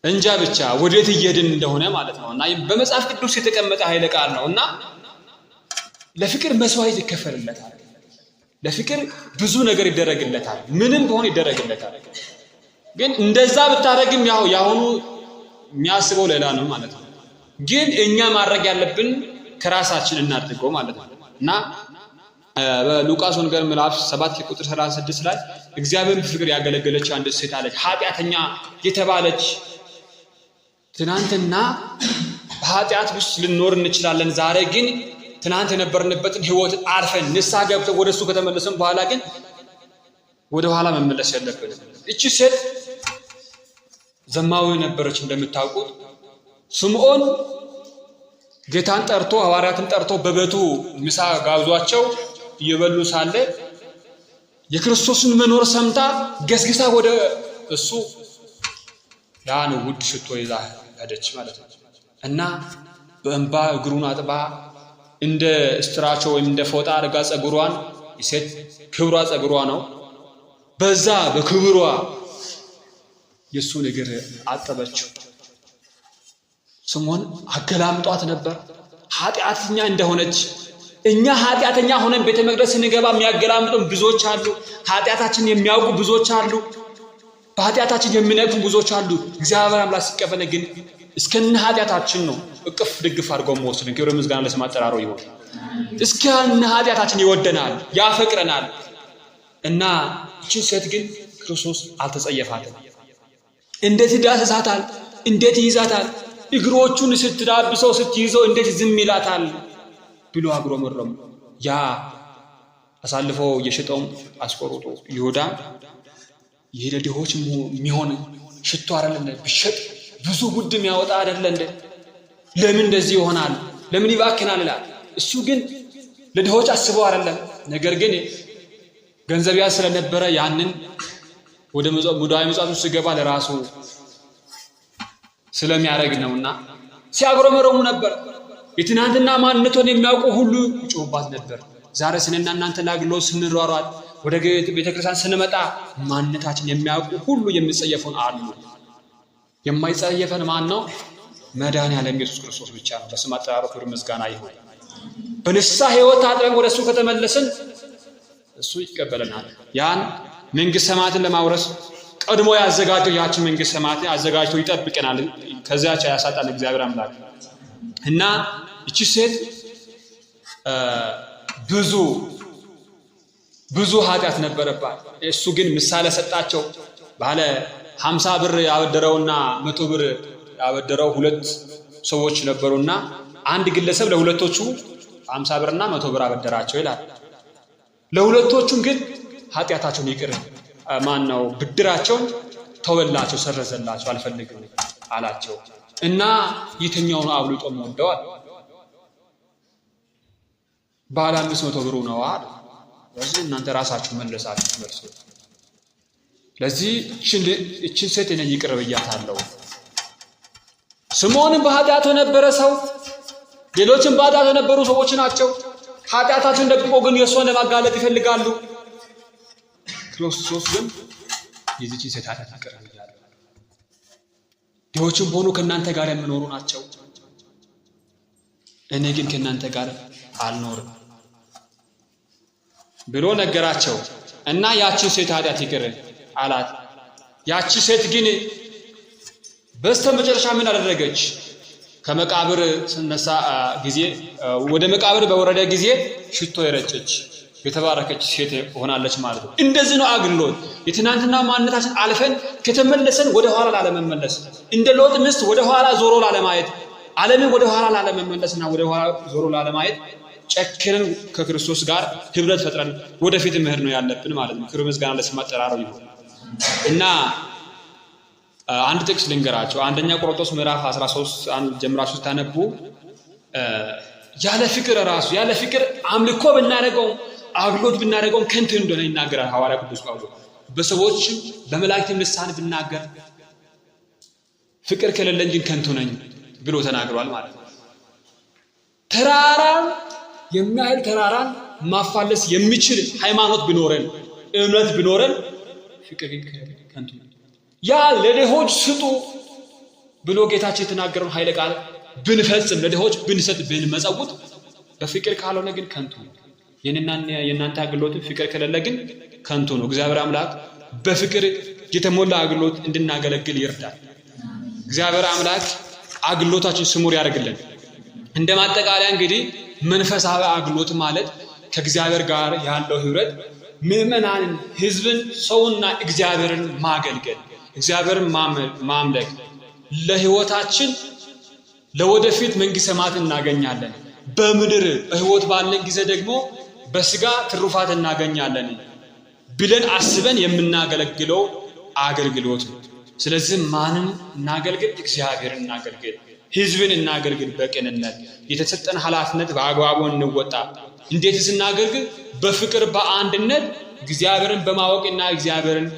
እንጃ ብቻ ወዴት እየሄድን እንደሆነ ማለት ነው። እና በመጽሐፍ ቅዱስ የተቀመጠ ኃይለ ቃል ነው። እና ለፍቅር መስዋዕት ይከፈልለታል። ለፍቅር ብዙ ነገር ይደረግለታል። ምንም ቢሆን ይደረግለታል። ግን እንደዛ ብታረግም ያው ያሁኑ የሚያስበው ሌላ ነው ማለት ነው። ግን እኛ ማድረግ ያለብን ከራሳችን እናድርገው ማለት ነው። እና በሉቃስ ወንጌል ምዕራፍ 7 ቁጥር 36 ላይ እግዚአብሔርን በፍቅር ያገለገለች አንድ ሴት አለች፣ ኃጢአተኛ የተባለች። ትናንትና በኃጢአት ውስጥ ልንኖር እንችላለን። ዛሬ ግን ትናንት የነበርንበትን ህይወት አልፈን ንስሐ ገብተን ወደ እሱ ከተመለስን በኋላ ግን ወደ ኋላ መመለስ የለብንም። እቺ ሴት ዘማዊ ነበረች እንደምታውቁት። ስምዖን ጌታን ጠርቶ ሐዋርያትን ጠርቶ በቤቱ ምሳ ጋብዟቸው እየበሉ ሳለ የክርስቶስን መኖር ሰምታ ገስግሳ ወደ እሱ ያን ውድ ሽቶ ይዛ ሄደች ማለት ነው። እና በእንባ እግሩን አጥባ እንደ ስትራቾ ወይም እንደ ፎጣ አድርጋ ጸጉሯን፣ የሴት ክብሯ ጸጉሯ ነው፣ በዛ በክብሯ የሱን እግር አጠበችው። ስምዖን አገላምጧት ነበር፣ ኃጢአተኛ እንደሆነች እኛ ኃጢአተኛ ሆነን ቤተ መቅደስ ስንገባ የሚያገላምጡን ብዙዎች አሉ። ኃጢአታችንን የሚያውቁ ብዙዎች አሉ። በኃጢአታችን የሚነቅፉ ብዙዎች አሉ። እግዚአብሔር አምላክ ሲቀበለን ግን እስከነ ኃጢአታችን ነው እቅፍ ድግፍ አድርጎ መወስድን። ክብር ምስጋና ለስም አጠራሩ ይሁን። እስከነ ኃጢአታችን ይወደናል፣ ያፈቅረናል። እና ይችን ሴት ግን ክርስቶስ አልተጸየፋትም። እንዴት ይዳስሳታል? እንዴት ይይዛታል? እግሮቹን ስትዳብሰው ስትይዘው እንዴት ዝም ይላታል ብሎ አጉረመረሙ። ያ አሳልፎ የሸጠውም አስቆሮጡ ይሁዳ ይሄ ለድሆች የሚሆን ሽቶ አይደለ እንደ ቢሸጥ ብዙ ውድ የሚያወጣ አይደለ እንደ ለምን እንደዚህ ይሆናል? ለምን ይባክናል? ይላል። እሱ ግን ለድሆች አስበው አይደለም። ነገር ግን ገንዘብ ያዝ ስለነበረ ያንን ወደ ሙዳየ ምጽዋቱ ሲገባ ለራሱ ስለሚያደርግ ነውና ሲያጉረመረሙ ነበር። የትናንትና ማንነቷን የሚያውቁ ሁሉ ይጮሁባት ነበር። ዛሬ ስንና እናንተ ለአገልግሎት ስንሯሯጥ ወደ ቤተክርስቲያን ስንመጣ ማንነታችን የሚያውቁ ሁሉ የሚጸየፉን አሉ። የማይጸየፈን ማን ነው? መድኃኔዓለም ኢየሱስ ክርስቶስ ብቻ ነው። ለስም አጠራሩ ክብር ምስጋና ይሁን። በንስሐ ሕይወት ታጥበን ወደ እሱ ከተመለስን እሱ ይቀበለናል። ያን መንግሥተ ሰማያትን ለማውረስ ቀድሞ ያዘጋጀው ያችን መንግሥተ ሰማያትን አዘጋጅቶ ይጠብቀናል። ከዚያች ያሳጣን እግዚአብሔር አምላክ። እና እቺ ሴት ብዙ ብዙ ኃጢአት ነበረባት። እሱ ግን ምሳሌ ሰጣቸው። ባለ 50 ብር ያበደረውና 100 ብር ያበደረው ሁለት ሰዎች ነበሩና አንድ ግለሰብ ለሁለቶቹ 50 ብርና 100 ብር አበደራቸው ይላል። ለሁለቶቹም ግን ኃጢአታቸውን ይቅር ማን ነው ብድራቸውን ተወላቸው፣ ሰረዘላቸው፣ አልፈልግም አላቸው። እና የትኛው ነው አብልጦ ወደዋል? ባለ 500 ብሩ ነው አለ። ስለዚህ እናንተ ራሳችሁ መለሳችሁ መልሱ። ለዚህ እችን ሴት እኔ ይቅር ብያታለሁ። ስምዖንም በኃጢአቱ የነበረ ሰው፣ ሌሎችም በኃጢአቱ የነበሩ ሰዎች ናቸው። ኃጢአታቸውን ደብቆ ግን የእሷን ለማጋለጥ ይፈልጋሉ። ክርስቶስ ግን የዚችን ሴት ኃጢአት ይቅር ብያለሁ። ድሆችም ሆኑ ከእናንተ ጋር የሚኖሩ ናቸው፣ እኔ ግን ከእናንተ ጋር አልኖርም ብሎ ነገራቸው። እና ያቺን ሴት ኃጢአት ይቅር አላት። ያቺ ሴት ግን በስተመጨረሻ ምን አደረገች? ከመቃብር ስነሳ ጊዜ ወደ መቃብር በወረደ ጊዜ ሽቶ የረጨች የተባረከች ሴት ሆናለች ማለት ነው። እንደዚህ ነው አገልግሎት። የትናንትና ማንነታችን አልፈን ከተመለሰን ወደ ኋላ ላለመመለስ፣ እንደ ሎጥ ሚስት ወደ ኋላ ዞሮ ላለማየት፣ ዓለምን ወደ ኋላ ላለመመለስና ወደ ኋላ ዞሮ ላለማየት ጨክነን ከክርስቶስ ጋር ህብረት ፈጥረን ወደፊት መሄድ ነው ያለብን ማለት ነው። ክብር ምስጋና ለስም አጠራሩ ይሁን። እና አንድ ጥቅስ ልንገራቸው። አንደኛ ቆሮንቶስ ምዕራፍ 13 አንድ ጀምራችሁ ስታነቡ ያለ ፍቅር ራሱ ያለ ፍቅር አምልኮ ብናደርገውም አገልግሎት ብናደርገውም ከንቱ እንደሆነ ይናገራል ሐዋርያ ቅዱስ ጳውሎስ። በሰዎችም በመላእክትም ልሳን ብናገር ፍቅር ከሌለኝ ግን ከንቱ ነኝ ብሎ ተናግሯል ማለት ነው። ተራራን የሚያህል ተራራን ማፋለስ የሚችል ሃይማኖት ቢኖረን እምነት ቢኖረን ፍቅር ግን ከንቱ ነው። ያ ለድሆች ስጡ ብሎ ጌታችን የተናገረውን ኃይለ ቃል ብንፈጽም ለድሆች ብንሰጥ ብንመጸውት በፍቅር ካልሆነ ግን ከንቱ ነው። የእናንተ አገልግሎትን ፍቅር ከሌለ ግን ከንቱ ነው። እግዚአብሔር አምላክ በፍቅር የተሞላ አገልግሎት እንድናገለግል ይርዳል። እግዚአብሔር አምላክ አገልግሎታችን ስሙር ያደርግልን። እንደ ማጠቃለያ እንግዲህ መንፈሳዊ አገልግሎት ማለት ከእግዚአብሔር ጋር ያለው ህብረት፣ ምዕመናንን፣ ህዝብን፣ ሰውና እግዚአብሔርን ማገልገል፣ እግዚአብሔርን ማምለክ ለህይወታችን ለወደፊት መንግሥተ ሰማያት እናገኛለን። በምድር በህይወት ባለን ጊዜ ደግሞ በስጋ ትሩፋት እናገኛለን ብለን አስበን የምናገለግለው አገልግሎት ነው። ስለዚህ ማንን እናገልግል? እግዚአብሔርን እናገልግል፣ ህዝብን እናገልግል። በቅንነት የተሰጠን ኃላፊነት በአግባቡ እንወጣ። እንዴትስ እናገልግል? በፍቅር በአንድነት እግዚአብሔርን በማወቅና እግዚአብሔርን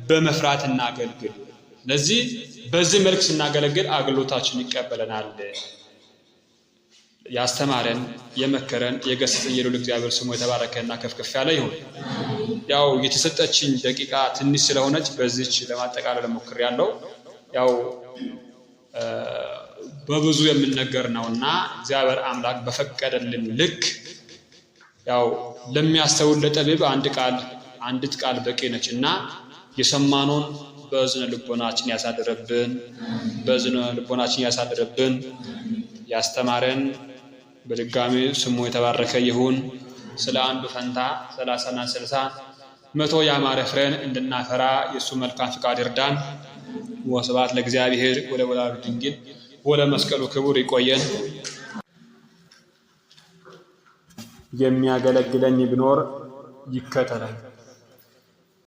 በመፍራት እናገልግል። ስለዚህ በዚህ መልክ ስናገለግል አገልግሎታችን ይቀበለናል። ያስተማረን የመከረን የገሰጸን የልዑል እግዚአብሔር ስሙ የተባረከና ከፍ ከፍ ያለ ይሁን። ያው የተሰጠችኝ ደቂቃ ትንሽ ስለሆነች በዚች ለማጠቃለል ሞክሬያለሁ። ያው በብዙ የሚነገር ነውና እግዚአብሔር አምላክ በፈቀደልን ልክ ያው ለሚያስተውል ለጠቢብ አንድ ቃል አንዲት ቃል በቂ ነች እና የሰማነውን በእዝነ ልቦናችን ያሳድርብን፣ በእዝነ ልቦናችን ያሳድርብን። ያስተማረን በድጋሚ ስሙ የተባረከ ይሁን። ስለ አንዱ ፈንታ 30ና 60 100 ያማረ ፍሬን እንድናፈራ የእሱ መልካም ፍቃድ ይርዳን። ወስብሐት ለእግዚአብሔር ወለወላዲቱ ድንግል ወለመስቀሉ ክቡር። ይቆየን። የሚያገለግለኝ ቢኖር ይከተለኝ።